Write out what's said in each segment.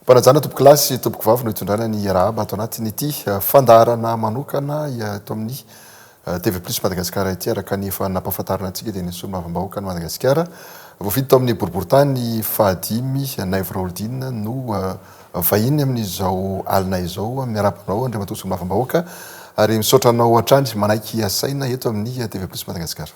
Mpanajana tompokolahy sy tompokovavy no hitondrana ny arahaba ato anatin'ity fandaharana manokana eto amin'ny TV Plus Madagasikara ity. Araka ny efa nampahafantarina antsika dia ny solombavambahoakan'i Madagasikara voafidy tao amin'ny boriborintany fahadimy Naivo Raholdina no vahiny amin'izao alina izao. Miarahaba anao Andriamatoa solombavambahoaka ary misaotra anao hatrany manaiky asaina eto amin'ny TV Plus Madagasikara.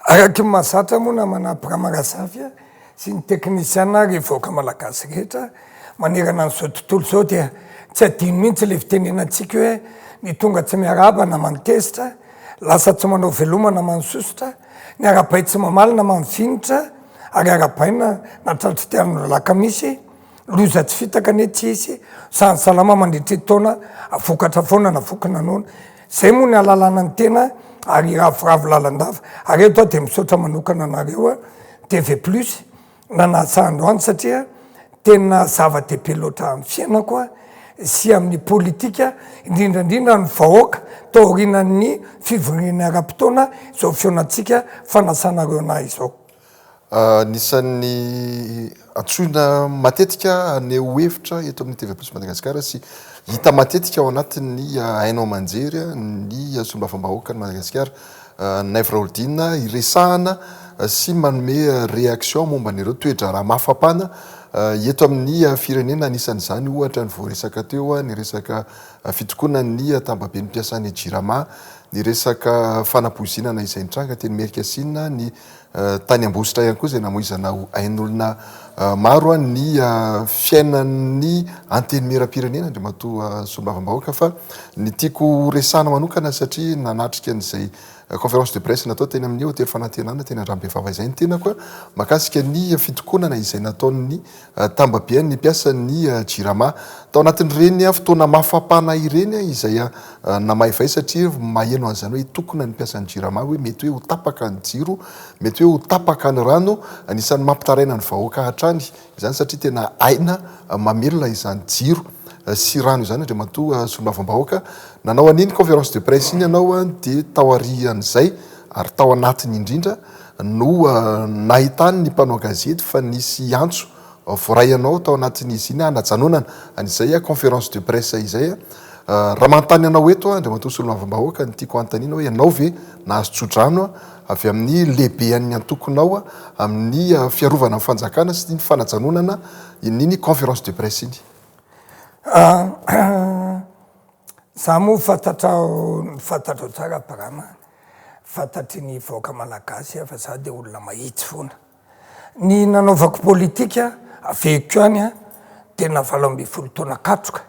Araky ny mahazatra moa namana Abraham Razafy sy ny teknisiana ary vahoaka malagasy rehetra manerana an'izao tontolo izao dia tsy adino mihitsy ilay fitenenantsika hoe ny tonga tsy miarahaba na manotezitra, lasa tsy manao veloma na manososotra, ny arahabay tsy mamaly na manovinitra ary arahabaina na tratry ty andro alakamisy, loza tsy fitaka anie tsy hisy, samy salama mandritry ny taona, vokatra foana na voky na noana. Zay moa ny ahalalana ny tena ary hiraviravy lalandava. Ary eto aho dia misaotra manokana anareo TV plus nanasa androany satria tena zava-dehibe loatra amin'ny fiainako sy amin'ny politika, indrindra indrindra ny vahoaka taorianan'ny fivoriana ara-potoana izao fihaonantsika fanasanareo anah izao. Anisan'ny antsoina matetika haneho hevitra eto amin'ny TV Plus Madagasikara sy hita matetika ao anatin'ny haino aman-jery ny solombavambahoakan'i Madagasikara, Naivo Raholdina, hiresahana sy manome réaction momba an'ireo toe-draharaha mafampana eto amin'ny firenena. Anisan'izany ohatra ny voaresaka teo ny resaka fitokonan'ny tambaben'ny mpiasan'ny Jirama, ny resaka fanapoizinana izay nitranga teny Merikasinina, ny Tany Ambositra ihany koa izay namoizana ain'olona maro ny fiainan'ny Antenimierampirenena, Andriamatoa Solombavambahoaka, fa ny tiako ho resahana manokana satria nanatrika an'izay conférence de presse natao teny amin'ny Hotely Fanantenana teny Andranobevava izay ny tenako, mahakasika ny fitokonana izay nataon'ny Tambabe ny mpiasan'ny Jirama. Tao anatin'ireny fotoana mafampana ireny izay namaivay satria maheno an'izany hoe hitokona ny mpiasan'ny Jirama hoe mety hoe ho tapaka ny jiro, mety hoe ho tapaka ny rano. Anisan'ny mampitaraina ny vahoaka hatrany izany satria tena aina mamelona izany jiro sy rano izany Andriamatoa Solombavambahoaka. Nanao an'iny conférence de presse iny ianao dia taorian'izay ary tao anatiny indrindra no nahitany ny mpanao gazety fa nisy antso voaray anao tao anatin'izy iny hanajanonana an'izay conférence de presse izay. Raha manontany anao eto aho, Andriamatoa Solombavambahoaka, ny tiako hanontaniana hoe ianao ve nahazo tsodrano avy amin'ny lehibean'ny antokonao amin'ny fiarovana ny fanjakana sy ny fanajanonana iny conférence de presse iny? Za moa fantatrao fantatrao tsara Abraham a, fantatry ny vahoaka malagasy fa za de olona mahitsy foana. Ny nanaovako politika averiko ihany a, tena 18 taona katroka,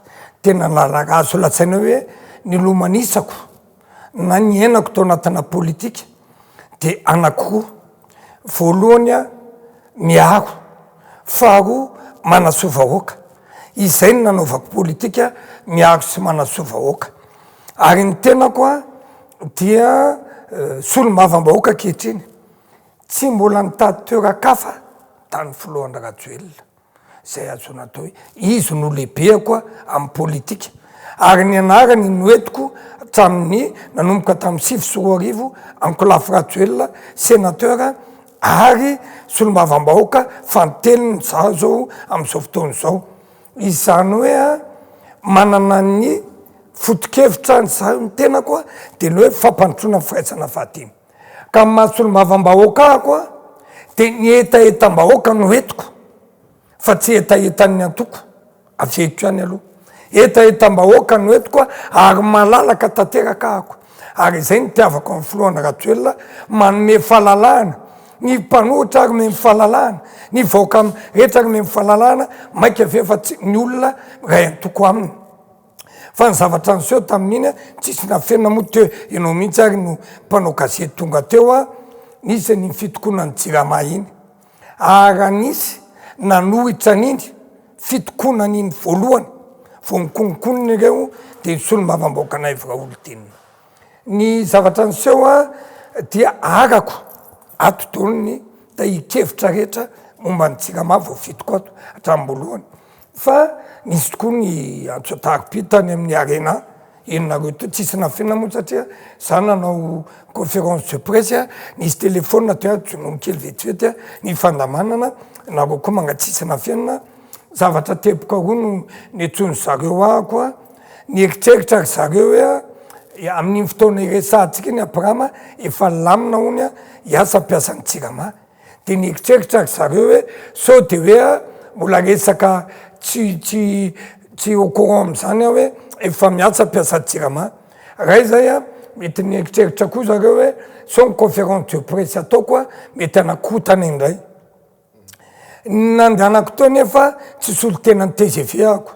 tena nala- azo lazaina hoe nilomanisako na niainako tao anatina politika de anakiroa, voalohany a miaro, faharoa manasoa vahoaka. Izay no nanaovako politika, miaro sy manasoa vahoaka. Ary ny tenako a dia solombavambahoaka ankehitriny, tsy mbola nitady toeran-kafa tany filoha Andry Rajoelina. Izay azo atao hoe izy no lehibeko amin'ny politika. Ary ny anarany no entiko hatramin'ny nanomboka tamin'ny 2009, Ankolafy Rajoelina, sénateur ary solombavambahoaka fanintelony izaho izao amin'izao fotoana izao. Izany hoe manana ny foto-kevitra izaho ny tenako dia ny hoe fampandrosoana ny firaisana fahadimy. Ka amin'ny maha solombavambahoaka ahako dia ny hetahetam-bahoaka no entiko fa tsy hetahetan'ny antoko. Averiko ihany aloha. Hetahetam-bahoaka no entiko ary malalaka tanteraka ahako. Ary izay no itiavako an'ny filoha Andry Rajoelina, manome fahalalahana, ny mpanohitra ary omeny fahalalahana, ny vahoaka rehetra ary omeny fahalalahana, mainka ve fa tsy ny olona miray antoko aminy. Fa ny zavatra niseho tamin'iny, tsisy nafenina moa teo, ianao mihitsy ary no mpanao gazety tonga teo, nisy an'iny fitokonan'ny jirama iny. Ary raha nisy nanohitra an'iny fitokonana iny voalohany vao nikononkonona ireo dia ny solombavambahoaka Naivo Raholdina. Ny zavatra niseho dia arako ato daholo ny tahirin-kevitra rehetra momba ny Jirama voafidiko ato hatramin'ny voalohany fa nisy tokoa ny antso an-tarobia tany amin'ny Arena. Henonareo teo, tsisy nafenina moa satria za nanao conférence de presse, nisy téléphone teo, jonono kely vetivety ny fandamanana, nareo koa manga tsisy nafenina. Zavatra teboka roa no niantsoan-dry zareo ahako a, nieritreritra ry zareo hoe amin'iny fotoana iresahantsika iny Abrahama efa nilamina hono a, hiasa mpiasan'ny Jirama. Dia nieritreritra ry zareo hoe sao dia hoe mbola resaka tsy tsy tsy au courant amin'izany aho hoe efa miasa mpiasan'ny Jirama. Ray zay a, mety nieritreritra koa zareo hoe sao ny conférence de presse ataoko a mety hanakorontana indray. Ny nandehanako teo nefa tsy solontenan'ny tgv ako.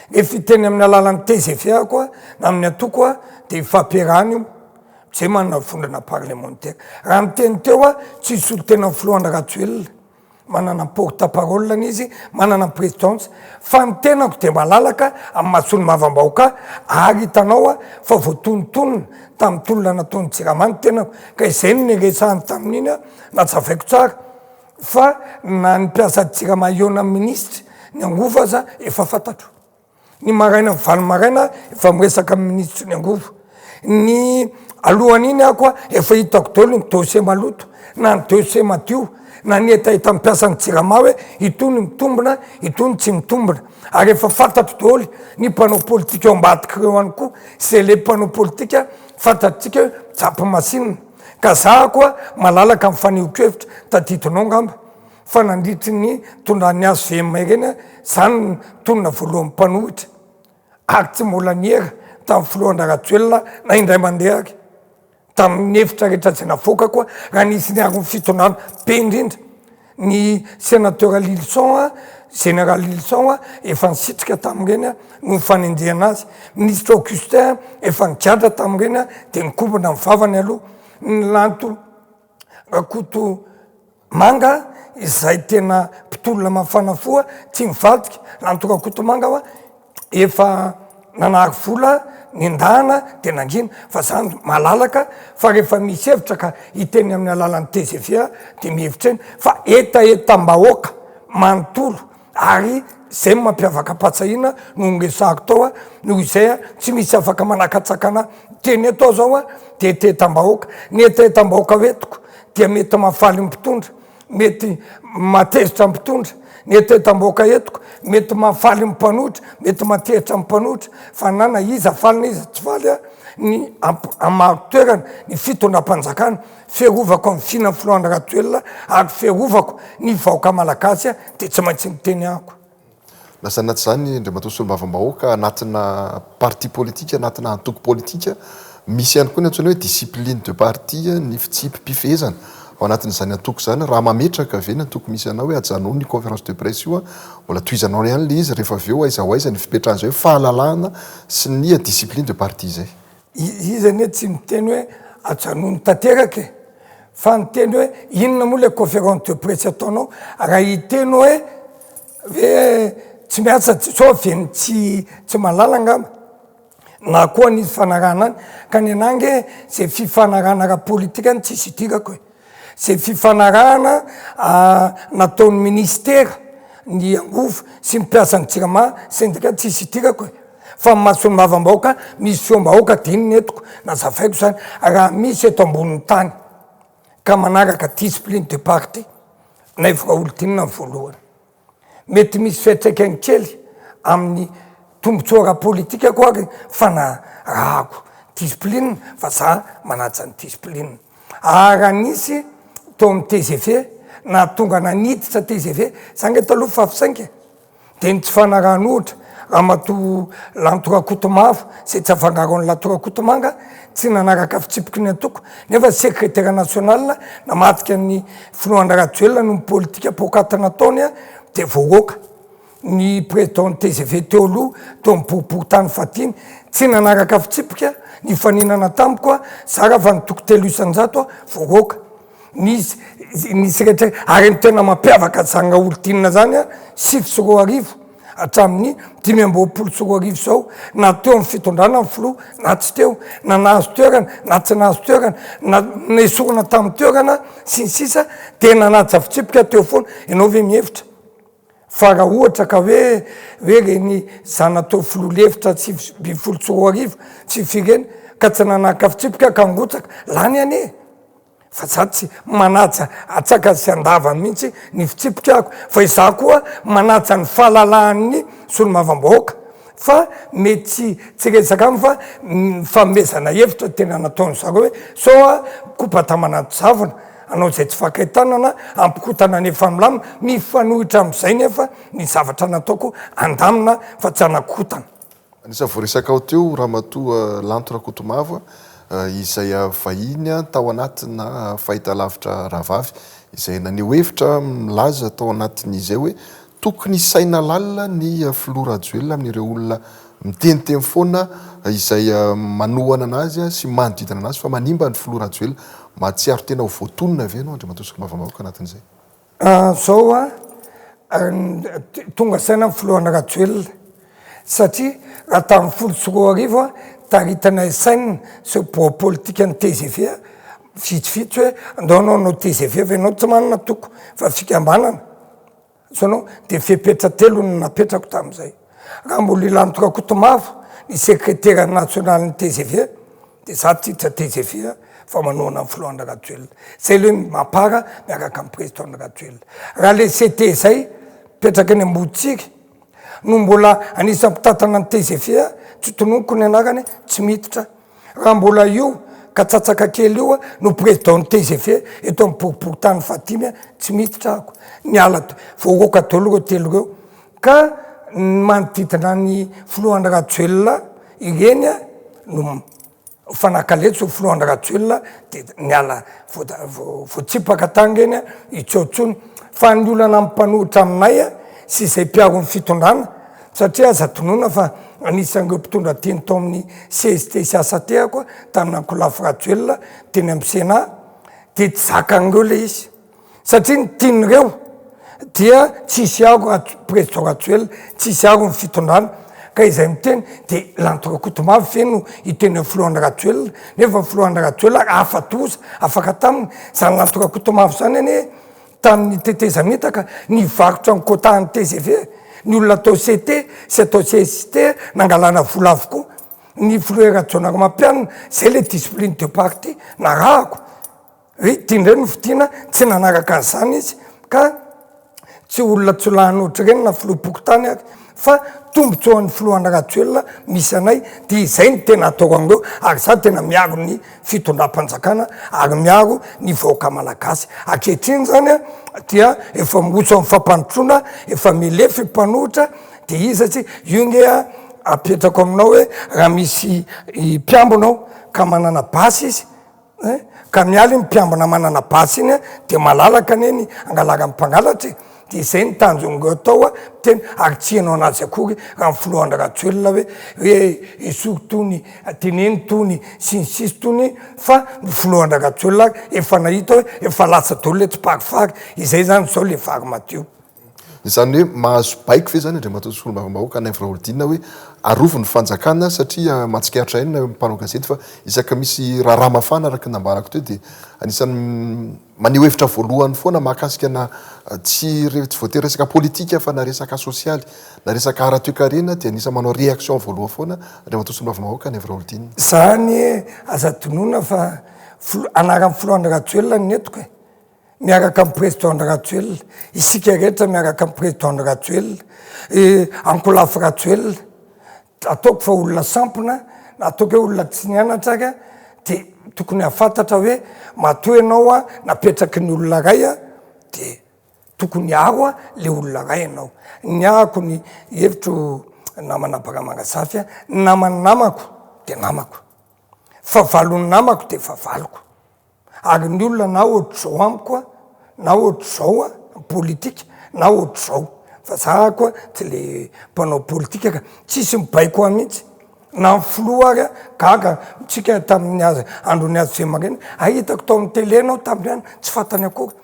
Rehefa hiteny amin'ny alalan'ny tgv ako na amin'ny antoko aho dia ifampiarahana io, zay manana vondrona parlemantera. Raha niteny teo aho tsy solontenan'ny filoha Andry Rajoelina, manana ny porte parole-ny izy, manana ny présidence, fa ny tenako dia malalaka amin'ny maha solombavambahoaka ahy ary hitanao aho fa voatonontonona tamin'ny tolona nataon'ny jirama ny tenako ka izay no niresahany tamin'iny aho, nazavaiko tsara. Fa na ny mpiasa jirama hihaona amin'ny minisitry ny angovo aza efa fantatro. Ny maraina amin'ny valo maraina efa miresaka amin'ny minisitry ny angovo. Ny alohan'iny aho koa efa hitako daholo ny dossier maloto na ny dossier madio na ny hetahetan'ny mpiasan'ny jirama hoe itony mitombina itony tsy mitombina. Ary efa fantatro daholo ny mpanao politika ao ambadik'ireo ihany koa izay le mpanao politika fantatsika hoe mijapy masinina. Ka za koa malalaka amin'ny fanehoan-kevitra, tadidinao angamba fa nandritry ny tondran'ny HVM ireny za no nitonona voalohany mpanohitra ary tsy mbola niera tamin'ny filoha Andry Rajoelina na indray mandeha ary tamin'ny hevitra rehetra izay navoakako raha nisy niaro ny fitondrana be indrindra Ny Sénateur Lylison, Général Lylison efa nisitrika tamin'ireny noho ny fanenjehana azy. Minisitra Augustin efa nigadra tamin'ireny dia nikombona ny vavany aloha. Ny Lanto Rakotomanga izay tena mpitolona mafana fo tsy mivadika, Lanto Rakotomanga hoa efa nanary vola nendahana de nangina fa zany malalaka fa rehefa misy hevitra ka hiteny amin'ny alalan'ny tgv aho de mihevitra eny fa hetahetam-bahoaka manontolo ary zay no mampiavaka Patsahiana no noresahako tao a noho izay a tsy misy afaka manakatsakana teny eto aho zao a de hetahetam-bahoaka ny hetahetam-bahoaka hoentiko dia mety mahafaly ny mpitondra Mety mahatezitra ny mpitondra ny hetahetam-bahoaka entiko, mety mahafaly ny mpanohitra, mety mahatezitra ny mpanohitra, fa na na iza faly na iza tsy faly ny hamaro-toerana ny fitondram-panjakana, fiarovako amin'ny fihinan'ny filoha Andry Rajoelina ary fiarovako ny vahoaka malagasy dia tsy maintsy miteny ahako. Na izany na tsy izany, Andriamatoa Solombavambahoaka, anatina parti politika, anatina antoko politika, misy ihany koa ny antsoina hoe discipline de parti, ny fitsipi-pifehezana ao anatin'izany antoko izany. Raha mametraka ve ny antoko misy anao hoe ajanony io conférence de presse io, mbola tohizanao ihany ilay izy rehefa avy eo, aiza ho aiza ny fipetrahan'izay hoe fahalalahana sy ny discipline de parti izay? Izy anie tsy miteny hoe ajanony tanteraka e! Fa niteny hoe inona moa ilay conférence de presse ataonao raha hiteny hoe hoe tsy miasa sao avy eny tsy tsy mahalala angamba na koa nisy fanarahana any ka ny anah ange zay fifanarahana ara-politika any tsisy idirako e! Zay fifanarahana nataon'ny ministera ny angovo sy ny mpiasan'ny jirama syndicat tsisy idirako e! Fa ny maha solombavambahoaka misy feom-bahoaka dia iny ny entiko nazavaiko zany raha misy eto ambonin'ny tany ka manaraka discipline de parti Naivo Raholdina ny voalohany. Mety misy fiantraikany kely amin'ny tombotsoa ara-politikako ary fanarahako discipline fa za manaja ny discipline. Ary raha nisy tao amin'ny tgv nahatonga naniditra tgv, za nge taloha fa fisainka e. Dia ny tsy fanarahana ohatra, Ramatoa Lanto Rakotomavo, izay tsy afangaro an'i Lanto Rakotomanga, tsy nanaraka fitsipiky ny antoko, nefa sekretera national namadika ny filoha Andry Rajoelina noho ny politika poakaty nataony dia voaroaka. Ny président ny tgv teo aloha teo amin'ny boriborintany fahadimy, tsy nanaraka fitsipika, nifaninana tamiko, zara fa nitoko 3% voaroaka. Nisy nisy rehetra ary ny tena mampiavaka an'izany Raholdina zany a, 2009 hatramin'ny 2025 izao, na teo amin'ny fitondrana ny filoha na tsy teo, na nahazo toerana na tsy nahazo toerana, na nesorina tamin'ny toerana sy ny sisa dia nanaja fitsipika teo foana. Ianao ve mihevitra fa raha ohatra ka hoe hoe reny zanatao filoha lefitra 2019 tsy firy ireny ka tsy nanahaka fitsipika ka nirotsaka, lany anie e! Fa za tsy manaja atsakany sy andavany mihitsy ny fitsipikako fa izaho koa manaja ny fahalalahan'ny solombavambahoaka fa mety tsy tsy resaka aminy fa ny fanomezana hevitra tena nataony zareo hoe sao a kopa-tamana zavona hanao izay tsy fankaitanana hampikotana ny efa milamina, mifanohitra amin'izay nefa ny zavatra nataoko handamina fa tsy hanakotana. Anisan'ny voaresaka ao teo Ramatoa Lanto Rakotomavo izay vahiny tao anatina fahitalavitra rahavavy izay naneho hevitra milaza tao anatin'izay hoe tokony hisaina lalina ny filoha Rajoelina amin'ireo olona miteniteny foana izay manohana anazy sy manodidina anazy fa manimba ny filoha Rajoelina. Mahatsiaro tena ho voatonona ve ianao Andriamatoa Solombavambahoaka anatin'izay? Zao a, tonga saina ny filoha Andry Rajoelina satria raha tamin'ny 2010 a, taritanay saina sy birao politikan'ny tgv vitsivitsy hoe andao anao hanao tgv fa ianao tsy manana antoko fa fikambanana. Azonao? Dia fepetra telo no napetrako tamin'izay. Raha mbola i Lanto Rakotomavo ny sekretera nasionalin'ny tgv dia za tsy hiditra tgv fa manohana ny filoha Andry Rajoelina. Zay le hoe mapar miaraka amin'ny président Andry Rajoelina. Raha le CT zay mipetraka eny Amboditsiry no mbola anisan'ny mpitantana ny tgv, tsy tononiko ny anarany, tsy miditra. Raha mbola io katsatsaka kely io no président ny tgv eto amin'ny boriborintany fahadimy, tsy miditra ako. Niala voaroaka daholo ireo telo ireo. Ka ny manodidina ny filoha Andry Rajoelina ireny no fanakaletsy ho filoha Andry Rajoelina de niala voatsipaka tany ireny hitsotsony. Fa ny olana amin'ny mpanohitra aminay sy izay mpiaro ny fitondrana satria aza adinoina fa anisan'ireo mpitondra teny tao amin'ny CST sy ASAT ako tamin'ny ankolafy Rajoelina teny amin'ny Sénat de tsy zakan'ireo le izy. Satria ny tian'ireo dia tsy hisy aro président Rajoelina, tsy hisy aro ny fitondrana, ka izay miteny dia Lanto Rakotomavo ve no hiteny amin'ny filoha Andry Rajoelina, nefa ny filoha Andry Rajoelina afa-doza, afaka taminy, izany Lanto Rakotomavo izany anie tamin'ny tetezamita ka nivarotra ny quota an'ny tgv, ny olona atao CT sy atao CST nangalana vola avokoa, ny filoha Hery Rajaonarimampianina, izay le discipline de parti narahako. Hoe ity indray no fidiana, tsy nanaraka an'izany izy ka tsy olona tsolahana ohatr'ireny na filoham-pokontany ary fa tombontsoan'ny filoha Andry Rajoelina misy anay dia izay no tena ataoko an'ireo ary za tena miaro ny fitondram-panjakana ary miaro ny vahoaka malagasy. Ankehitriny izany dia efa miroso amin'ny fampandrosoana, efa milefy mpanohitra dia iza tsy, io nge apetrako aminao hoe raha misy mpiambina ao ka manana basy izy, Eh! Ka miala iny mpiambina manana basy iny dia malalaka anie ny angalaran'ny mpangalatra e! Dia izay ny tanjon'ireo atao a, miteny ary tsy heno anazy akory raha ny filoha Andry Rajoelina hoe hoe esory tony, teneno tony, sy ny sisa tony fa ny filoha Andry Rajoelina ary efa nahita hoe efa latsa daholo ilay tsiparifary, izay izany izao ilay vary madio. Izany hoe mahazo baiko ve izany Andriamatoa Solombavambahoaka Naivo Raholdina hoe arovy ny fanjakana satria mahatsikaritra ahy ny mpanao gazety fa isaka misy raharaha mafana araka ny nambarako teo dia anisan'ny maneho hevitra voalohany foana mahakasika na tsy tsy voatery resaka politika fa na resaka sosialy na resaka ara-toekarena dia anisan'ny manao réaction voalohany foana Andriamatoa Solombavambahoaka Naivo Raholdina. Zany aza adinoina fa anaran'ny filoha Andry Rajoelina no nentiko e! Miaraka amin'ny président Andry Rajoelina, isika rehetra miaraka amin'ny président Andry Rajoelina, ankolafy Rajoelina, ataoko fa olona sampona, na ataoko hoe olona tsy nianatra ary dia tokony hahafantatra hoe matoa ianao an napetraky ny olona iray an, dia tokony hiaro an le olona iray ianao. Ny ahako ny hevitro namana Baramangasafy an, ny naman'ny namako dia namako, fahavalon'ny namako dia fahavaloko. Ary ny olona na ohatr'izao amiko a, na ohatr'izao a, politika, na ohatr'izao. Fa za ako a, tsy le mpanao politika ka, tsisy mibaiko ahy mihitsy. Na ny filoha ary a, gaga tsika tamin'ny andron'ny HVM ireny, hay hitako tao amin'ny télé enao tamin'ireny, tsy fantany akory.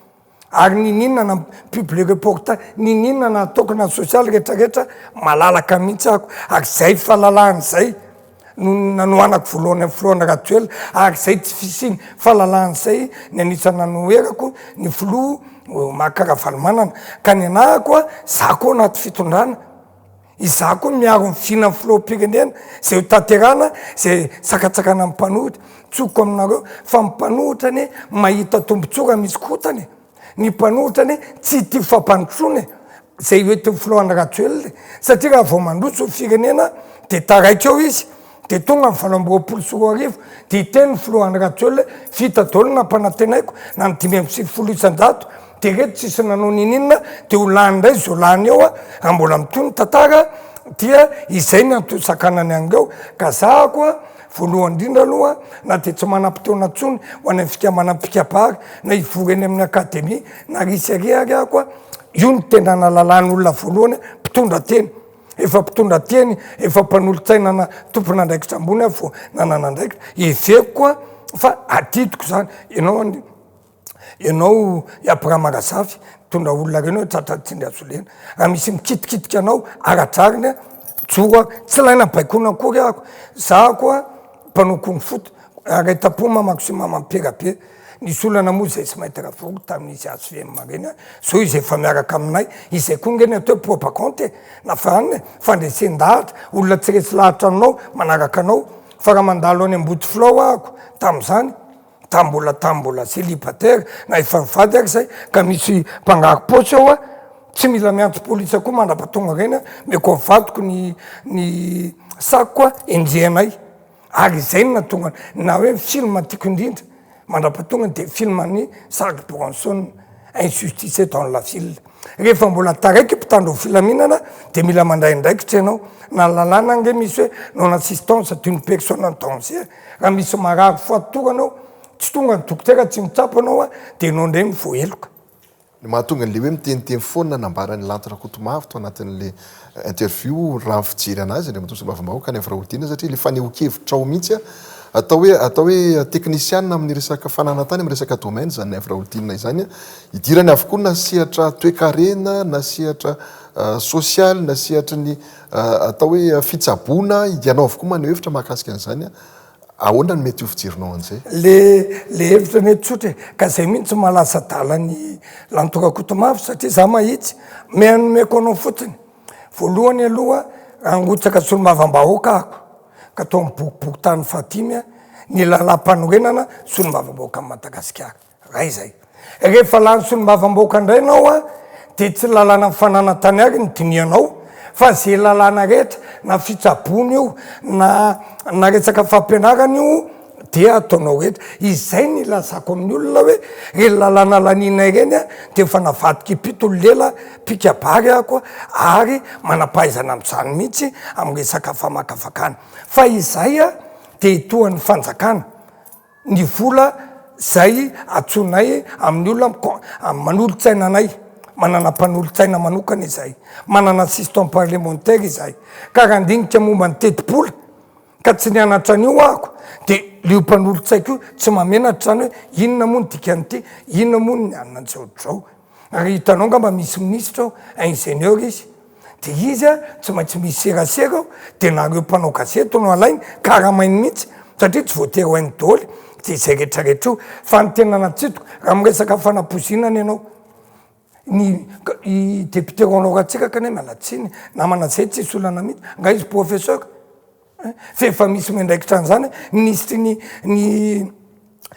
Ary niniana na publier reportage, niniana na ataoko na sosialy retraretra, malalaka mihitsy ako, ary zay fahalalahana zay no nanohanako voalohany an'i filoha Andry Rajoelina, ary zay tsy fisiany fahalalahana zay ny anisan'ny nanoherako ny filoha Marc Ravalomanana, ka ny anahako a, za koa anaty fitondrana. Izaho koa miaro ny vinan'ny filoham-pirenena izay ho tanterahana izay sakantsakana ny mpanohitra. Tsokiko aminareo fa ny mpanohitra anie mahita tombotsoa raha misy korontana e. Ny mpanohitra anie tsy tia fampandrosoana e. Izay ho entin'ny filoha Andry Rajoelina e. Satria raha vao mandroso ny firenena dia taraiky eo izy. Dia tonga ny 2028 dia hiteny ny filoha Andry Rajoelina hoe vita daholo ny nampanantenaiko na ny 95% dia ireto tsisy nanao niniana dia ho lany indray izao lany eo raha mbola mitohy ny tantara dia izay ny antony sakanany an'ireo ka zahako a voalohany indrindra aloha na dia tsy manam-potoana intsony ho any amin'ny fikambanan'ny mpikabary na hivory eny amin'ny akademia na risy ary ary ako a io no tena nalalan'olona voalohany mpitondra teny Efa mpitondra teny, efa mpanolotsaina na tompon'andraikitra ambony aho vao nanana andraikitra. Heveriko koa fa adidiko izany. Ianao an, ianao i Abraham Razafy, mitondra olona ireny hoe tratran'ny tsindry hazo lena. Raha misy mikitikitika anao ara-drariny an, joro aho. Tsy ilaina baikoina akory aho. Za koa mpanao kung fu, iray tam-po mamako sy mama mipera be. Nisy olana moa izay sy Maître Vory tamin'izy HVM ireny an, zao izy efa miaraka aminay, izay koa nge ny atao hoe propagande e, na fa anona e, fandresen-dahatra, olona tsy resy lahatra aminao manaraka anao, fa raha mandalo any Ambodifilao ahako tamin'izany, tamin'ny mbola tamin'ny mbola célibataire na efa nivady ary izay, ka misy mpangaro-paosy eo an, tsy mila miantso polisy koa mandrapatonga ireny an, omeko ny vadiko ny ny sac-ko an, enjehanay. Ary izay no nahatonga na hoe ny film tiako indrindra mandra-pahatongany dia film an'i Charles Bronson, Injustice dans la ville. Rehefa mbola taraiky mpitandro ny filaminana dia mila mandray andraikitra ianao. Na ny lalàna ange misy hoe non assistance d'une personne en danger. Raha misy marary fatorana ao, tsy tonga ny dokotera tsy mitsabo anao dia ianao indray no voaheloka. Ny mahatonga an'ilay hoe miteniteny foana nambaran'i Lanto Rakotomavo tao anatin'ilay interview raha ny fijery an'azy Andriamatoa Solombavambahoaka Naivo Raholdina satria ilay fanehoan-kevitra ao mihitsy atao hoe atao hoe teknisianina amin'ny resaka fananan-tany amin'ny resaka domaine izany Naivo Raholdina izany idirany avokoa na sehatra toekarena na sehatra sosialy na sehatry ny atao hoe fitsaboana ianao avokoa maneho hevitra mahakasika an'izany Ahoana no mety ho fijerinao an'izay? Le le hevitra anie tsotra e, ka zay mihitsy maha lasa adala an'i Lanto Rakotomavo satria za mahitsy, me anomeko anao fotsiny, voalohany aloha raha nirotsaka solombavambahoaka aho ka tao amin'ny boriborintany fahadimy ny lalàmpanorenana solombavambahoakan'i Madagasikara. Ray izay. Rehefa lany solombavambahoaka indray ianao an, dia tsy lalàna fananan-tany ary no dinihanao fa ze lalàna rehetra na fitsaboana io na na resaka fampianarana io dia ataonao rehetra. Izay no ilazako amin'ny olona hoe ireny lalàna laniana ireny an dia efa navadika impito ny lela mpikabary ako ary manam-pahaizana amin'izany mihitsy amin'ny resaka famakafakana. Fa izay an dia tohan'ny fanjakana. Ny vola zay antsoinay amin'ny olona manolotsaina anay, manana mpanolotsaina manokana izahay, manana assistant parlementaire izahay, ka raha handinika momba ny tetibola ka tsy nianatra an'io ahako de le io mpanolotsaiko io tsy mahamenatra zany hoe inona moa ny dikan'ity, inona moa ny anona an'izao ohatr'izao. Ary hitanao angamba misy minisitra ao, ingénieur izy, de izy a tsy maintsy misy serasera ao, de nareo mpanao gazety no alainy, karamainy mihitsy, satria tsy voatery ho hainy daholo de izay retraretra io, fa ny tena natsidiko, raha miresaka fanapoizinana ianao, ny i député Roland Ratsiraka anie miala tsiny, namana zay tsisy olana mihitsy, nga izy professeur? Fa efa misy miandraikitra an'izany, minisitry ny ny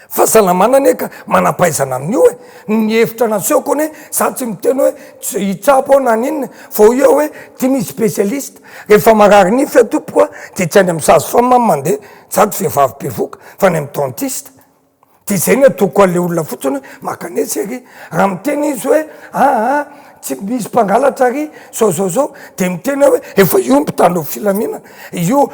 fahasalamana anie ka manam-pahaizana amin'io e. Ny hevitra nasehoko anie, za tsy miteny hoe tsy hitsabo aho na n'inona, fa hoy aho hoe ty misy spécialiste, rehefa marary nify aho tompoko a, de tsy any amin'ny sage femme aho mandeha, sady vehivavy bevoka, fa any amin'ny dentiste. De zay no ataoko an'le olona fotsiny hoe mankanesa ery, raha miteny izy hoe aa tsy misy mpangalatra ary zao zao zao de miteny aho hoe efa io ny mpitandro ny filaminana, io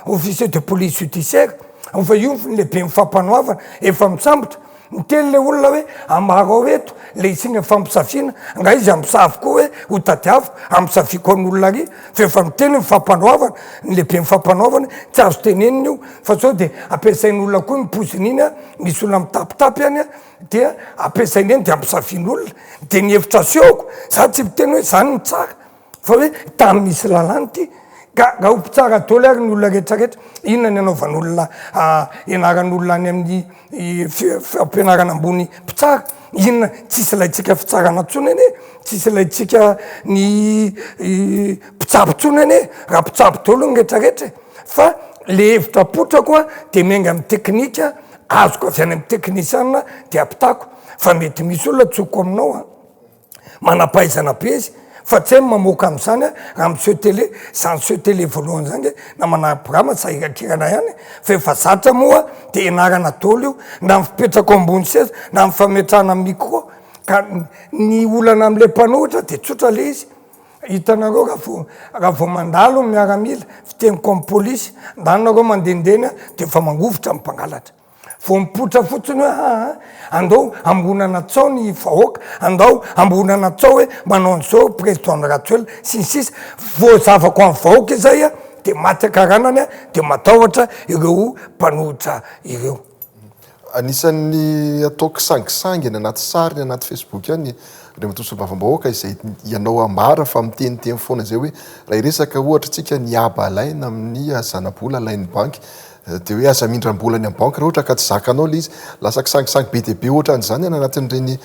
officier de police judiciaire, efa io ny lehiben'ny fampanoavana, efa misambotra, miteny le olona hoe ambarao eto le isiana fampisafiana, nga izy hampisavy koa hoe ho tadiaviko, hampisafiako an'olona ary, fa efa miteny ny fampanoavana, ny lehiben'ny fampanoavana tsy azo tenenina io fa sao de ampiasain'olona koa ny poizina iny an, misy olona mitapitapy any an, dia ampiasainy eny de ampisafian'olona, de ny hevitra asehoko, za tsy miteny hoe zany no tsara fa hoe tany misy lalàna ity. Ka raha ho mpitsara daholo ary ny olona rehetra rehetra, inona ny anaovan'olona ianaran'olona any amin'ny fampianarana ambony mpitsara? Inona, tsisy ilaintsika fitsarana intsony anie, tsisy ilaintsika ny mpitsabo intsony anie, raha mpitsabo daholo ny rehetra rehetra e! Fa le hevitra apotrako a de miainga amin'ny teknika azoko avy any amin'ny teknisiana de ampitako, fa mety misy olona tsoko aminao a. Manam-pahaizana be izy fa tsy hainy mamoaka an'izany a, raha miseho télé, zany seho télé voalohany zany nge namana Abrahama sahirankirana ihany fa efa zatra moa de ianarana daholo io na ny fipetraka ao ambony seza na ny fametrahana micro ka ny olana am'le mpanohitra de tsotra le izy, hitanareo raha vao raha vao mandalo ny miaramila fiteniko amin'ny polisy, ndany nareo mandehandeha eny a de efa mangovitra ny mpangalatra. Vao mipoitra fotsiny hoe aa andao hamoronana tsao ny vahoaka, andao hamoronana tsao hoe manao an'izao président Andry Rajoelina sy ny sisa, voazavako amin'ny vahoaka izay a, de maty ankaranany a, de matahotra ireo mpanohitra ireo. Anisan'ny atao kisangisangy any anaty sary ny anaty Facebook any Andriamatoa Solombavambahoaka izay ianao ambara fa miteniteny foana izay hoe raha hiresaka ohatra tsika ny haba alaina amin'ny zanabola alain'ny banky Dia hoe aza mindram-bola any amin'ny banky raha ohatra ka tsy zakanao ilay izy. Lasa kisangisangy be dia be ohatran'izany any anatin'ireny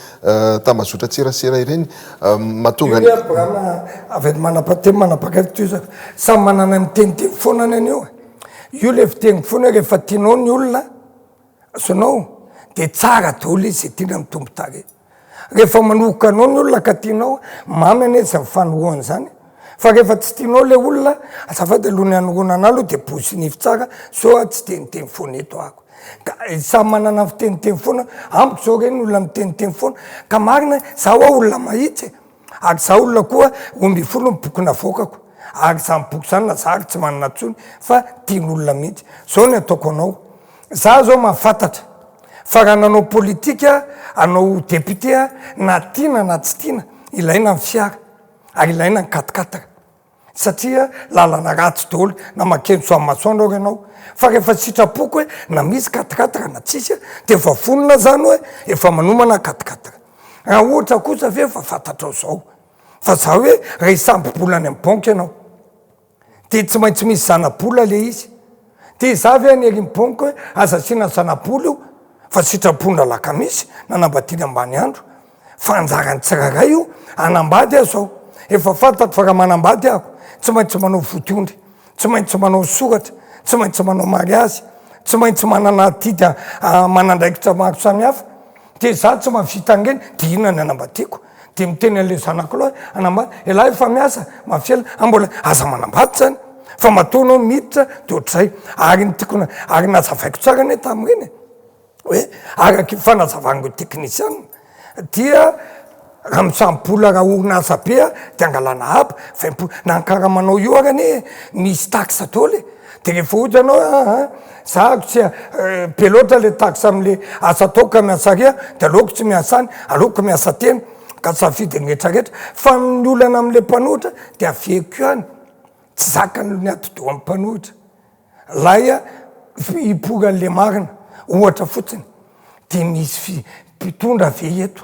tambazotran-tserasera ireny. Mahatonga ny. Io Abrahama avy any Manapatemy manapakevitra io zany. Samy manana ny miteniteny foana any an'io e. Io le fiteniko foana hoe rehefa tianao ny olona, azonao, dia tsara daholo izy izay tiana mitombo tarehy. Rehefa manoroka anao ny olona ka tianao, mamy anie izany fanorohana izany, fa rehefa tsy tianao le olona, azafady aloha ny hanoroana anah aloha de borosy nify tsara sao aho tsy teniteny foana eto ako. Ka samy manana ny fiteniteny foana, amiko zao reny olona miteniteny foana, ka marina za hoa olona mahitsy e, ary za olona koa 12 ny boky navoakako, ary zany boky zany na za ary tsy manana tsony fa tian'olona mihitsy, zao ny ataoko anao, za zao mahafantatra Fa raha nanao politika hanao député na tiana na tsy tiana ilaina ny fiara ary ilaina ny quat-quatre satria lalana ratsy daholo na makeny Soavimasoandro ary ianao fa rehefa sitrapoko hoe na misy quat-quatre na tsisy de efa vonona zany hoe efa manomana quat-quatre raha ohatra kosa ve efa fantatrao zao fa za hoe raha hisambo-bola any amin'ny banky ianao Dia tsy maintsy misy zana-bola le izy. Dia izaho ve hanery ny banky hoe aza asiana zana-bola io fa sitrapon-dRalakamisy nanambadiana ambany andro. Fa anjaran'ny tsirairay io, hanambady aho izao. Efa fantatro fa raha manambady aho, tsy maintsy manao vodiondry, tsy maintsy manao soratra, tsy maintsy manao mariazy, tsy maintsy manana adidy aman'andraikitra maro samihafa. Dia izaho tsy mahavita an'ireny, dia inona ny hanambadiako? Dia miteny an'ilay zanako lahy hanambady, ialahy efa miasa, mafy ela, ah mbola, aza manambady zany, fa matoa anao miditra dia ohatr'izay. Ary ny tiako, ary nazavaiko tsara anie tamin'ireny e, hoe araky ny fanazavan'ireo teknisiana dia raha misambola raha orinasa be dia angalana haba, 20, na ny karamanao io ary anie misy taxe daholo e, dia rehefa ohatra ianao hoe aa za tsy be loatra le taxe amle asa ataoko ka miasa ary aho de aleoko tsy miasa any, aleoko miasa tena ka safidy ny rehetra rehetra, fa ny olana amle mpanohitra de averiko ihany, tsy zakany ny atidohan'ny mpanohitra, lay a hipoiran'le marina ohatra fotsiny de misy fi- mpitondra ve eto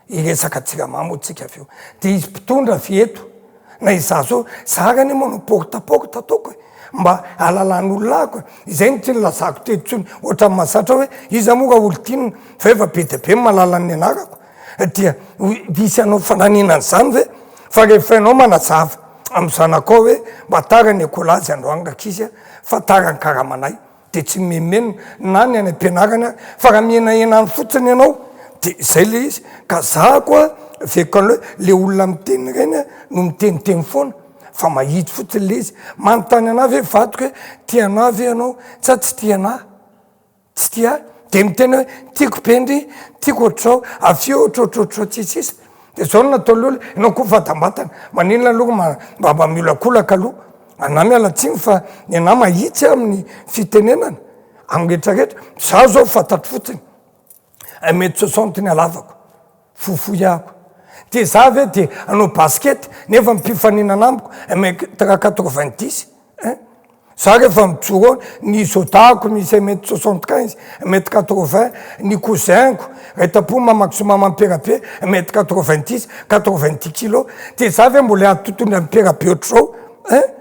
Hiresaka jirama moa tsika avy eo. Dia izy mpitondra ve eto? Na izaho zao, za ary anie manao porte à porte ataoko e! Mba hahalalan'olona ahako e! Izay no tsy nilazako teto intsony, ohatran'ny mahazatra hoe iza moa Raholidinina fa efa be dia be ny mahalala ny anarako. Dia hisy hanao fananina an'izany ve? Fa rehefa ianao manazava amin'ny zanakao hoe mba tara ny écolage androany rankizy a, fa tara ny karamanay. de tsy mimenomenona na ny any am-pianarana ary fa raha mihenahena any fotsiny ianao de zay le izy ka za koa veko an'le hoe le olona miteny ireny a no miteniteny foana fa mahitsy fotsiny le izy manontany anah ve vadiko hoe tia anah ve ianao sa tsy tia anah tsy tia ahy de miteny hoe tiako be ndry tiako ohatr'izao avy eo ohatrohatrohatr'izao tsisy sisa de zao no nataon'le olona ianao koa mivantambantana maninona aloha mba mba miolakolaka aloha Anah miala tsiny fa ny anah mahitsy amin'ny fitenenana amin'ny rehetra rehetra, za zao fantatro fotsiny un mètre soixante ny halavako, fohifohy ahako, de za ve de hanao basket nefa ny mpifaninana amiko un mètre quatre vingt dix ein, za rehefa mijoro eo ny zôdahako misy un mètre soixante quinze, un mètre quatre vingt, ny cousin-ko ray tampo mamako sy maman'i Perabe un mètre quatre vingt dix, quatre vingt dix kilos, de za ve mbola hiady tontolo an'i Perabe ohatr'izao ein?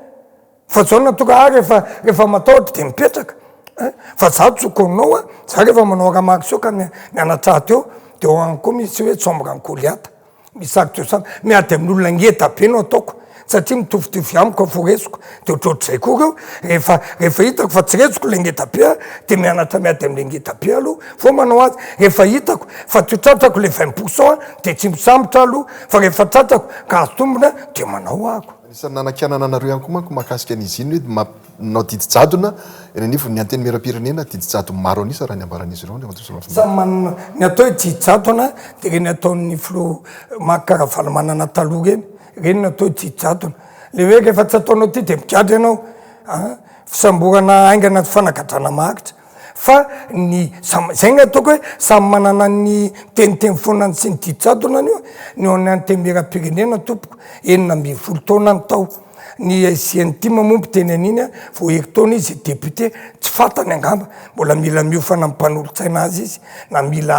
Fa zao no tonga ahy rehefa rehefa matahotra de mipetraka eh, fa za tsoko aminao a, za rehefa manao ramaso ka mianatra ato eo de ao any koa misy hoe chambre an'i Goliath, misy acte de miady amin'olona ngeda be no ataoko satria mitovitovy amiko aforesiko de ohatrohatr'izay koa reo, rehefa rehefa hitako fa tsy resiko le ngeda be a de mianatra miady am'le ngeda be aloha vao manao azy, rehefa hitako fa tsy ho tratrako le 20 pour cent de tsy misambotra aloha fa rehefa tratrako ka azo tombony a de manao ako. Anisan'ny nanakianana anareo ihany koa manko mahakasika an'izy iny hoe manao didy jadona eny anivon'ny Antenimierampirenena, didy jadona maro an'isa raha ny ambaran'izy ireo Andriamatoa Solombavambahoaka. Samy manana ny atao hoe didy jadona dia ireny ataon'ny filoha Marc Ravalomanana taloha ireny, ireny no atao hoe didy jadona. Ilay hoe rehefa tsy ataonao ity dia migadra ianao, an, fisamborana haingana sy fanagadrana maharitra. Fa ny samy, zay ny ataoko hoe samy manana ny miteniteny foana sy ny didy jadona io, ny ao amin'ny antenimierampirenena tompoko 16 taona ny tao, ny SNTIM moa mpiteny an'iny a, vao herintaona izy député, tsy fantany angamba, mbola mila miofana amin'ny mpanolotsaina azy izy na mila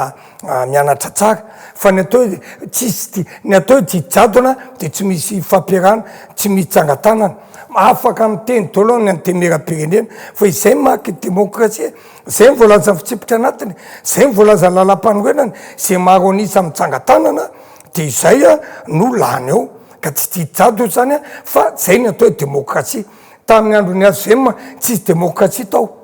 mianatra tsara, fa ny atao hoe tsisy, ny atao hoe didy jadona de tsy misy fampiarahana, tsy misy tsangan-tanana, afaka miteny daholo ny antenimierampirenena fa izay manko demokrasia, zay ny voalazan'ny fitsipika anatiny, zay ny voalazan'ny lalampanorenana, zay maro an'isa mitsangan-tanana de izay no lany eo, ka tsy didy jadona zany fa zay ny atao hoe demokrasia, tamin'ny andron'ny hvm tsisy demokrasia tao.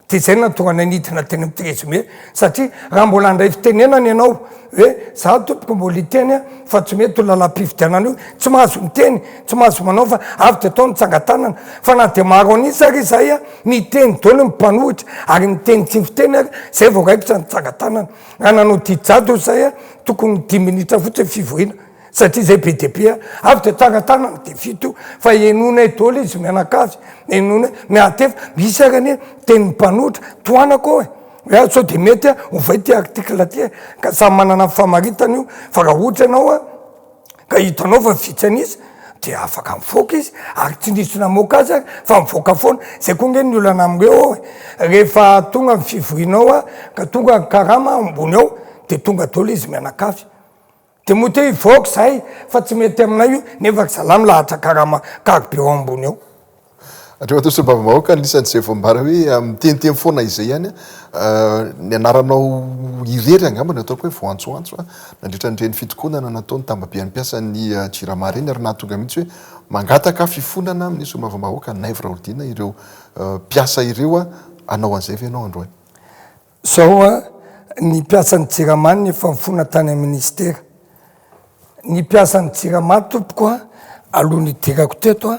Dia izay no nahatonga anay nidina teny amin'ny 13 mai, satria raha mbola handray fitenenana ianao hoe za tompoko mbola hiteny a, fa tsy mety io lalam-pifidianana io, tsy mahazo miteny, tsy mahazo manao fa avy dia atao ny tsangan-tanana. Fa na dia maro an'isa ary izahay a, miteny daholo ny mpanohitra ary miteny tsy fiteny ary izay vao raikitra ny tsangan-tanana. Raha nanao didy jadona izahay a, tokony dimy minitra fotsiny fivoriana. Satria zay be dia be a, avy dia tangatanana dia vita io, fa henoinay daholo izy mianakavy, henoinay, miatefa, misy ary anie tenin'ny mpanohitra, tohanako ao e, hoe sao dia mety a, ovay ity article ity e, ka samy manana ny famaritany io, fa raha ohatra ianao a, ka hitanao fa vitsy an'isa dia afaka mivoaka izy, ary tsy nisy namoaka azy ary fa mivoaka foana, zay koa nge ny olana amin'ireo ao e, rehefa tonga ny fivoriana ao a, ka tonga ny karama ambony ao, dia tonga daholo izy mianakavy. Dia moa te hivoaka izahay fa tsy mety aminay io nefa ry zalahy milahatra karama carburant ambony ao. Andriamatoa Solombavambahoaka, anisan'izay voambara hoe miteniteny foana izay ihany ny anaranao irery angamba no ataoko hoe voantsoantso nandritra an'ireny fitokonana nataon'ny tambaben'ny mpiasan'ny Jirama ireny ary nahatonga mihitsy hoe mangataka fifonana amin'ny Solombavambahoaka Naivo Raholdina ireo mpiasa ireo hanao an'izay ve ianao androany? Zao a, ny mpiasan'ny jirama no efa nifona tany amin'ny ministera. Ny mpiasan'ny jirama tompoko a, alohan'ny hidirako teto a,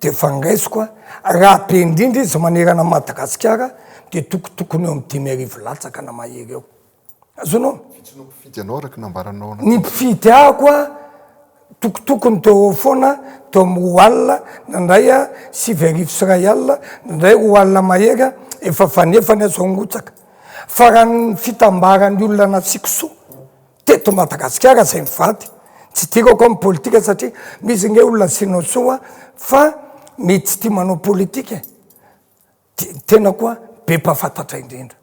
de efa niraisiko a, raha be indrindra izy manerana an'i Madagasikara de tokotokony eo amin'ny 5000 latsaka na mahery eo. Azonao? Vitsy no mpifidy anao araka ny nambaranao. Ny mpifidy ahako a, Tokotokony teo eo foana, teo amin'ny 20 alina, nandray a 1009 alina, nandray 20 alina mahery a, efa fanefany aho zao nirotsaka. Fa raha ny fitambaran'ny olona nasiako soa teto Madagasikara izay mivady, tsy idirako amin'ny politika satria misy ange olona asianao soa fa mety tsy tia manao politika e. Dia ny tena koa be mpahafantatra indrindra.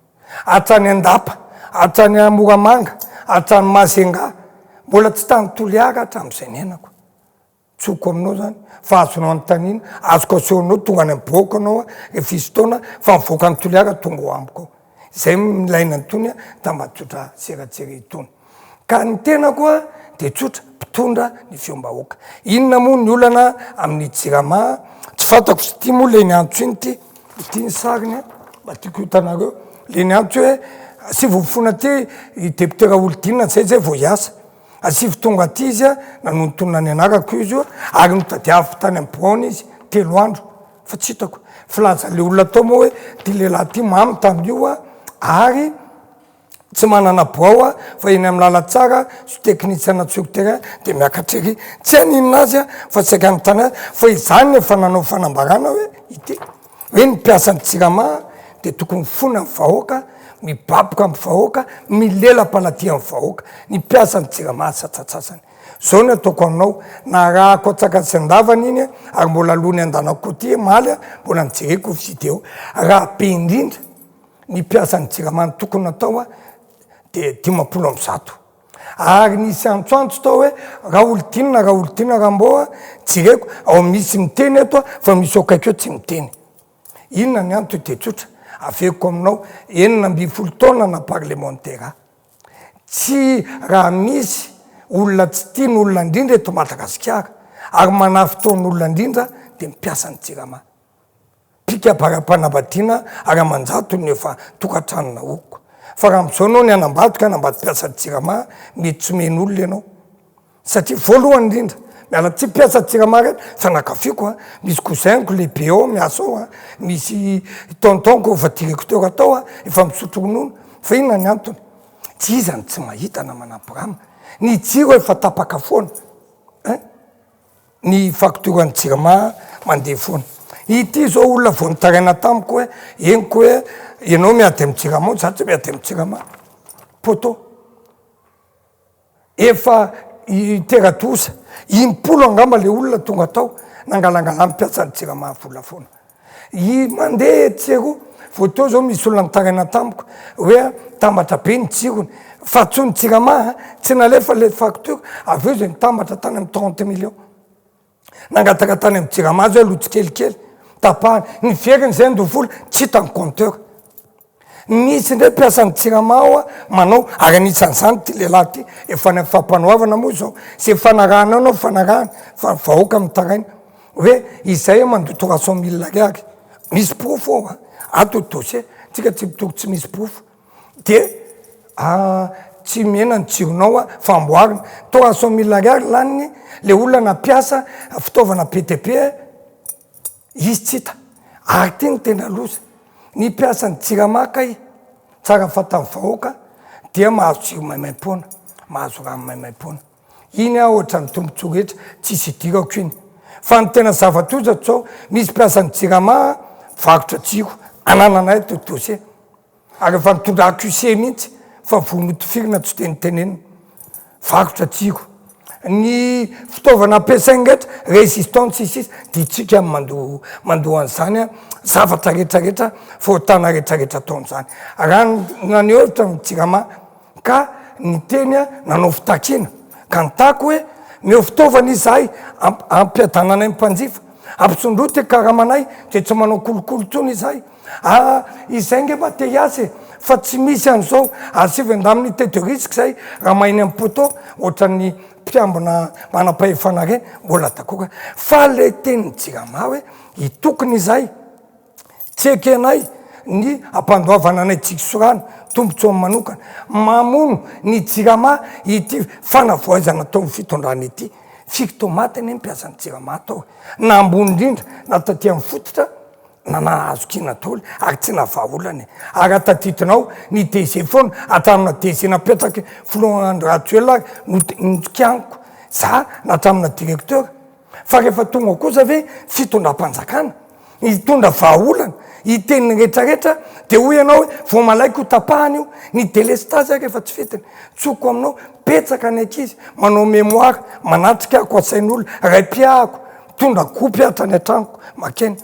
Hatrany Andapa, hatrany Moramanga, hatrany Majunga, mbola tsy tany Toliara hatramin'izay niainako. Tsoko aminao zany fa azonao anontaniana, azoko asehonao tonga any amin'ny biraoko ianao rehefa hisy fotoana fa mivoaka an'i Toliara tonga ao amiko ao. Izay no ilaina an'itony tambajotra serasera itony. Ka ny tenako dia tsotra, mpitondra ny feom-bahoaka. Inona moa ny olana amin'ny jirama? Tsy fantako sy ity moa le niantso iny ity, ity ny sariny a, mba tiako hitanareo. Le niantso hoe asivo mifona aty i député Raholdina zay zay vao hiasa. Asivo tonga aty izy a, nanontonona ny anarako izy io ary notadiaviko tany amin'ny biraony izy telo andro fa tsy hitako. Filazan'le olona tao moa hoe ty lehilahy ty mamy tamin'io a, ary Tsy manana birao aho fa eny amin'ny lalantsara sy teknisiana sur terrain dia miakatra ery. Tsy haninona azy aho fa saika hanontany azy fa izany efa nanao fanambarana hoe ity hoe ny mpiasan'ny jirama dia tokony mifona amin'ny vahoaka, mibaboka amin'ny vahoaka, milela-paladia amin'ny vahoaka. Ny mpiasan'ny jirama sasantsasany. Zao ny ataoko aminao, narahako antsakany sy andavany iny ary mbola aloha ny andanako aty omaly mbola nijereko vidéo. Raha be indrindra. Ny mpiasan'ny jirama ny tokony natao dia 150. Ary nisy antsoantso tao hoe Raholidinina, Raholidinina Rambo a, jereko, ao misy miteny eto fa misy eo akaiky eo tsy miteny. Inona ny antony dia tsotra, averiko aminao, 16 taona na parlemantera. Tsy raha misy olona tsy tia ny olona indrindra eto Madagasikara ary manafintohin'olona indrindra dia ny mpiasan'ny Jirama. Mpikabaram-panambadiana ary aman-jatony no efa tokantrano naoriko. Fa raha amin'izao ianao ny hanambady ka hanambady mpiasan'ny Jirama mety tsy omen'olona ianao. Satria voalohany indrindra, miala tsiny mpiasa jirama reny, fianakaviako an, misy cousin-ko lehibe ao miasa ao an, misy tonton-ko efa directeur tao an, efa misotro ronono, fa inona ny antony? Tsy iza no tsy mahita na manampy rama, ny jiro efa tapaka foana ein, ny facture an'ny jirama mandeha foana. Ity zao olona vao nitaraina tamiko hoe henoko hoe ianao miady amin'ny jirama, za tsy miady amin'ny jirama, poteau. Efa hitera-doza impolo angamba le olona tonga tao nangalangalan'ny mpiasan'ny jirama vola foana. I mandeha etsy sy eroa, vao teo zao misy olona nitaraina tamiko hoe mitambatra be ny jirony fa tsy ny jirama a, tsy nalefa le facture avy eo zay nitambatra tany amin'ny 30 millions. Nangataka tany amin'ny jirama zay aloha tsikelikely, tapahana, niverina zay handoa vola tsy hita ny compteur. Nisy indray mpiasan'ny Jirama ao manao, ary anisan'izany ity lehilahy ity, efa any amin'ny fampanoavana moa izao, izay fanarahana ao no fanarahana, fa ny vahoaka mitaraina hoe izay mandoa 300 mille ariary, misy porofo ao an, ato ny dossier, tsika tsy mitory tsy misy porofo, de tsy mihena ny jironao an, fa amboarina, 300 mille ariary laniny, le olona nampiasa fitaovana be dia be, Izy tsy hita. Ary ity no tena loza, ny mpiasan'ny jirama kay, tsara fantan'ny vahoaka, dia mahazo jiro maimaimpoana, mahazo rano maimaimpoana. Iny aho ohatran'ny tombotsoa rehetra, tsisy idirako iny. Fa ny tena zava-doza zao, misy mpiasan'ny jirama mivarotra jiro, anananay ato dossier. Ary efa nitondra accusé mihitsy fa voa notifirina tsy tenitenenina. Varotra jiro. Ny fitaovana ampiasainy rehetra, résistance sy sisa, dia itsika no mandoa mandoa an'izany an, zavatra rehetra rehetra, fahotana rehetra rehetra ataon'izany. Raha naneho hevitra ny jirama ka niteny an, nanao fitakiana, ka nitaky hoe meo fitaovana izahay ampiadananay ny mpanjifa, ampisondroty ny karamanay dia tsy manao kolikoly intsony izahay. Aa izay nge mba te hiasa e! Fa tsy misy an'izao, asivo indemnité de risque zay raha maheny amin'ny poteau ohatran'ny mpiambina manam-pahefana reny, mbola d'accord fa le tenin'ny jirama hoe hitokona izahay, tsy ekenay ny ampandoavana anay jiro sy rano, tombotsoany manokana, mamono ny jirama ity fanavoazana ataon'ny fitondrana ity, firy tomaty anie ny mpiasan'ny jirama tao e, na ambony indrindra na taty amin'ny fototra. na nahazo kiana daholo ary tsy navaha olana e! Ary raha tadidinao ny DG foana hatramina DG napetraky filoha Andry Rajoelina ary no nokianiko za na hatramina directeur fa rehefa tonga kosa ve fitondram-panjakana hitondra vahaolana hiteny ny retraretra de hoy ianao hoe vao malaiko ho tapahana io ny delestazy ary efa tsy fetiny tsoko aminao betsaka ny ankizy manao mémoire manatrika ako asain'olona ray-piahako Mitondra kopy hatrany an-tranoko makeny.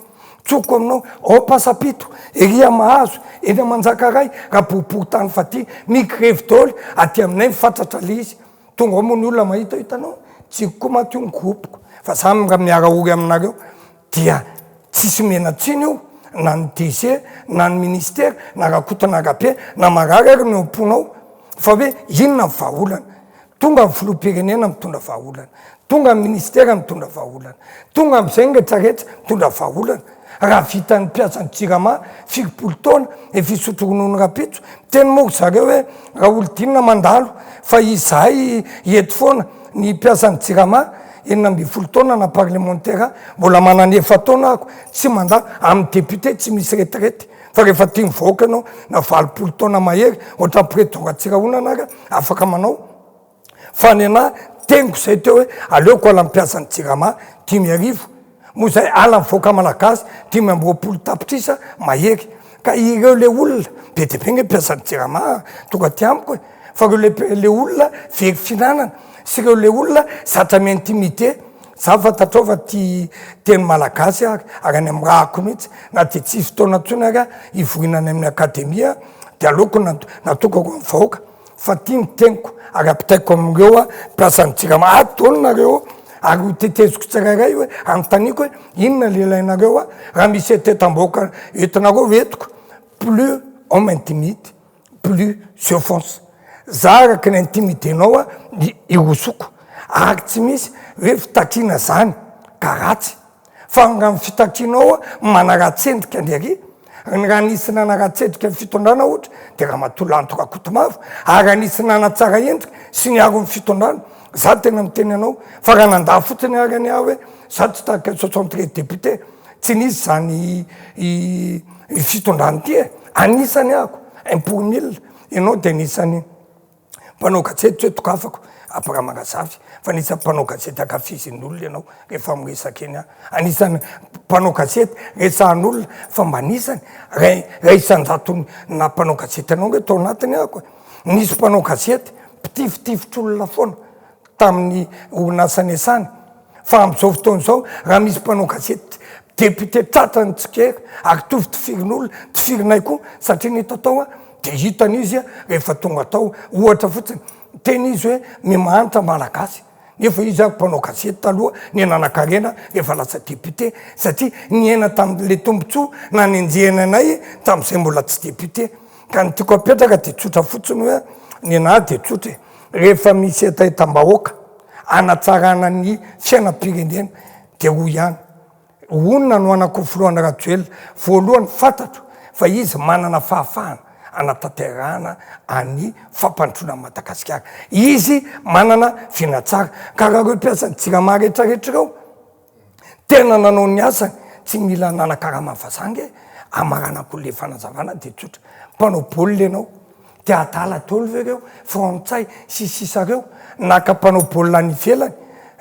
Tsoko aminao, ao Ampasampito, ery Amahazo, eny Manjakaray, raha boriborintany fadia, migrevy daholo, aty aminay mifatratra le izy. Tonga ao moa ny olona mahita, hitanao, tsiko koa manko io ny groupe-ko, fa za miara-ory aminareo, dia tsisy omena tsiny io, na ny DG, na ny ministera, na Rakotonagabe, na marary ary ny ao am-ponao, fa hoe inona ny vahaolana. Tonga ny filoham-pirenena mitondra vahaolana, tonga ny ministera mitondra vahaolana, tonga amin'izay ny retraretra mitondra vahaolana. Raha vitan'ny mpiasan'ny Jirama fitopolo taona efa hisotro ronono rahampitso, miteny moa ry zareo hoe Raholidinina mandalo fa izahay eto foana ny mpiasan'ny Jirama 16 taona na parlemantera mbola manana efa-taona ako tsy mandalo amin'ny député tsy misy retraite fa rehefa tia ny vahoaka ianao na 80 taona mahery ohatran'ny président Ratsirahonana ary Afaka manao. Fa ny anah teniko zay teo hoe aleoko ala mpiasa ny jirama 5000 moa zay ala mivoaka malagasy 25 tapitrisa mahery. Ka ireo le olona be dia be nge mpiasa ny jirama tonga aty amiko e. Fa ireo le le olona very fihinanana sy ireo le olona zatra mi-intimider. Za fantatrao fa tia teny malagasy aho ary any amin'ny rà-ko mihitsy na dia tsisy fotoana intsony ary aho hivoriana any amin'ny akademia dia aleoko natokako amin'ny vahoaka. Fa ty ny teniko ary ampitaiko amin'ireo mpiasan'ny jirama ato daholo nareo ary ho teteziko tsirairay hoe anontaniako hoe inona le ilainareo a, raha misy hetetam-bahoaka entinareo entiko, plus on m'intimide plus je fonce, za araka ny intimidenao a ny hirosoko ary tsy misy hoe fitakiana zany ka ratsy. Fa raha ny fitakianao manaratsy endrika ny ary, ny raha nisy nanaratsy endrika ny fitondrana ohatra dia Ramatoa Lanto Rakotomavo, ary raha nisy nanatsara endrika sy niaro ny fitondrana, za tena miteny anao fa raha nandà fotsiny ary anie aho hoe za tsy tahaka 73 députés, tsy nisy zany fitondrana ity e, anisany ahako, un pour mille, ianao dia anisany. Mpanao gazety tsy hoe dokafako Abraham Razafy fa anisan'ny mpanao gazety ankafizin'ny olona ianao rehefa miresaka eny aho. Anisan'ny mpanao gazety resahan'olona fa mba anisany ray ray isan-jatony naha mpanao gazety anao nge tao anatiny ahako e. Nisy mpanao gazety mpitifitifitra olona foana tamin'ny orinasa niasany fa amin'izao fotoana izao raha misy mpanao gazety député tratra ny tsikera ary tovitofirin'olona, tifirinay koa satria ny hita tao dia hitany izy rehefa tonga tao, ohatra fotsiny miteny izy hoe ny mahantra malagasy nefa izy ary mpanao gazety taloha ny nanankarena rehefa lasa député satria niaina tamin'le tombotsoa nanenjehana anay tamin'izay mbola tsy député ka ny tiako apetraka dia tsotra fotsiny hoe ny anahy dia tsotra e. Rehefa misy hetahetam-bahoaka hanatsarana ny fiainam-pirenena dia hoy ihany, Honina no hanako filohana Rajoelina, voalohany fantatro fa izy manana fahafahana hanatanterahana any fampandrosoana an'i Madagasikara, izy manana vina tsara, ka raha ireo mpiasan'ny jirama rehetrarehetra ireo Tena nanao ny asany, tsy mila nanakarama vazaha nge, amaranako le fanazavana de tsotra, mpanao baolina ianao, de adala daholo ve reo frantsay sy sisa reo, naka mpanao baolina any ivelany,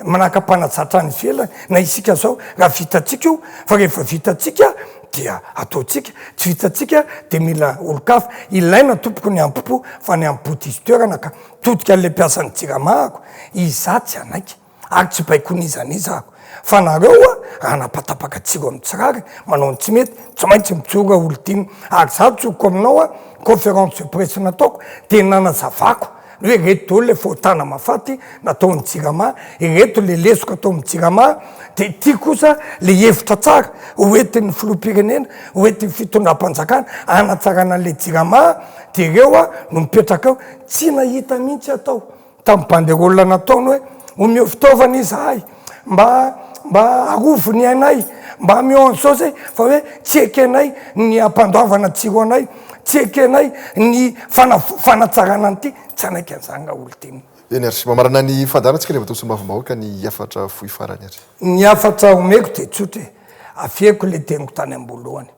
naka mpanazatra any ivelany, na isika zao raha vitantsika io, fa rehefa vitantsika dia ataontsika, tsy vitantsika de mila olon-kafa, ilaina tompoko ny ampo-po fa ny ampo diso toerana ka, todika an'le mpiasan'ny jirama ako, izaho tsy hanaiky. ary tsy baikoin'iza n'iza aho fa nareo a raha napatapaka tsiro amin'ny tsy rariny manao ny tsy mety tsy maintsy mijoro raha olon-tiana ary za tsoriko aminao a conférence de presse nataoko de nanazavako ny hoe ireto daholo le fahotana mahafaty nataon'ny jirama ireto le lesoka atao amin'ny jirama de ity kosa le hevitra tsara hoentin'ny filoham-pirenena hoentin'ny fitondram-panjakana hanatsarana an'le jirama de ireo a no mipetraka eo tsy nahita mihitsy atao Tamin'ny banderole nataony hoe omeo fitaovana izahay mba mba arovy ny ainay, mba ameo an'izao zay fa hoe tsy ekenay ny hampandoavana jiro anay, tsy ekenay ny fanatsarana an'ity, tsy hanaiky an'izany raha olon-tiana. Eny ary, mamarana ny fandaharantsika Andriamatoa Solombavambahoaka ny hafatra fohy farany ary. Ny hafatra omeko dia tsotra e, averiko ilay teniko tany am-boalohany,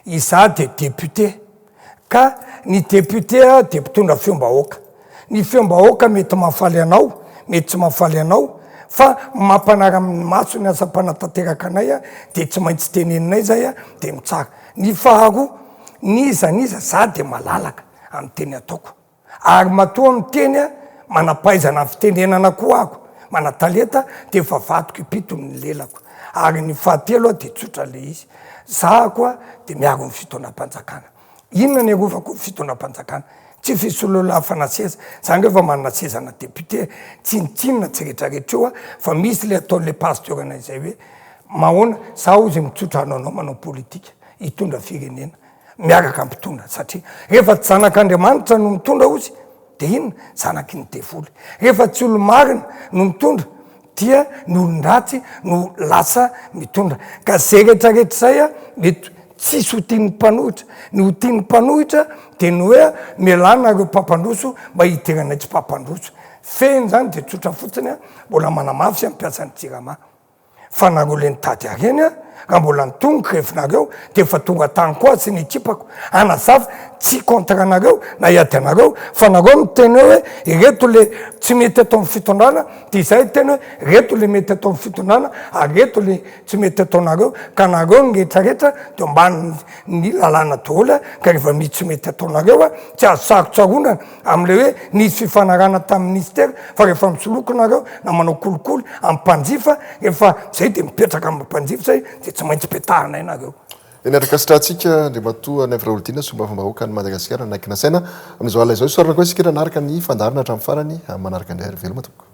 izaho dia député, Ka ny député dia mpitondra feom-bahoaka. Ny feom-bahoaka mety mahafaly anao, mety tsy mahafaly anao, fa mampanara amin'ny maso ny asam-panatanteraka anay dia tsy maintsy teneninay izay dia mitsara. Ny faharoa, n'iza n'iza, za dia malalaka amin'ny teny ataoko. Ary matoa miteny aho, manam-pahaizana amin'ny fitenenana koa aho, manan-talenta, dia efa vadiko impito ny lelako. Ary ny fahatelo dia tsotra ilay izy, za koa dia miaro ny fitondram-panjakana. Inona ny arovako ny fitondram-panjakana? Tsy fisololafana seza, za ange efa manana sezana député, tsinontsinona tsy retraretra eo aho, fa misy ilay ataon'ilay pasteur anay izay hoe, mahoana, za hozy mitsotra anao anao manao politika, hitondra firenena. miaraka mpitondra satria rehefa tsy zanak'Andriamanitra no mitondra ozy de inona? Zanaky ny devoly. Rehefa tsy olo-marina no mitondra dia ny olon-dratsy no lasa mitondra. Ka zay rehetrarehetra zay a mety tsisy ho tian'ny mpanohitra. Ny ho tian'ny mpanohitra de ny hoe mialà nareo mpampandroso mba hidiranay tsy mpampandroso. Fehiny zany de tsotra fotsiny a, mbola manamafy zay mpiasa ny jirama. Fa nareo le nitady harena a, raha mbola nitony grevy-nareo de efa tonga tany koa sy ny ekipako hanazava, tsy contre anareo na hiady anareo fa nareo miteny eo hoe ireto le tsy mety atao amin'ny fitondrana de izahay hiteny hoe ireto le mety atao amin'ny fitondrana ary ireto le tsy mety ataonareo ka nareo ny retraretra de ambany ny lalàna daholo a, ka rehefa misy tsy mety ataonareo a tsy azo sarotsaronana Amin'ilay hoe nisy fifanarahana tamin'ny minisitera fa rehefa misoloky nareo na manao kolikoly amin'ny mpanjifa, rehefa zay dia mipetraka amin'ny mpanjifa zay dia tsy maintsy petahanay nareo. Eny ary ankasitrahantsika Andriamatoa Naivo Raholdina Solombavambahoakan'i Madagasikara nanaiky nasaina amin'izao alina izao. Isaorana koa isika nanaraka ny fandaharana hatramin'ny farany. Amin'ny manaraka indray ary veloma tompoko.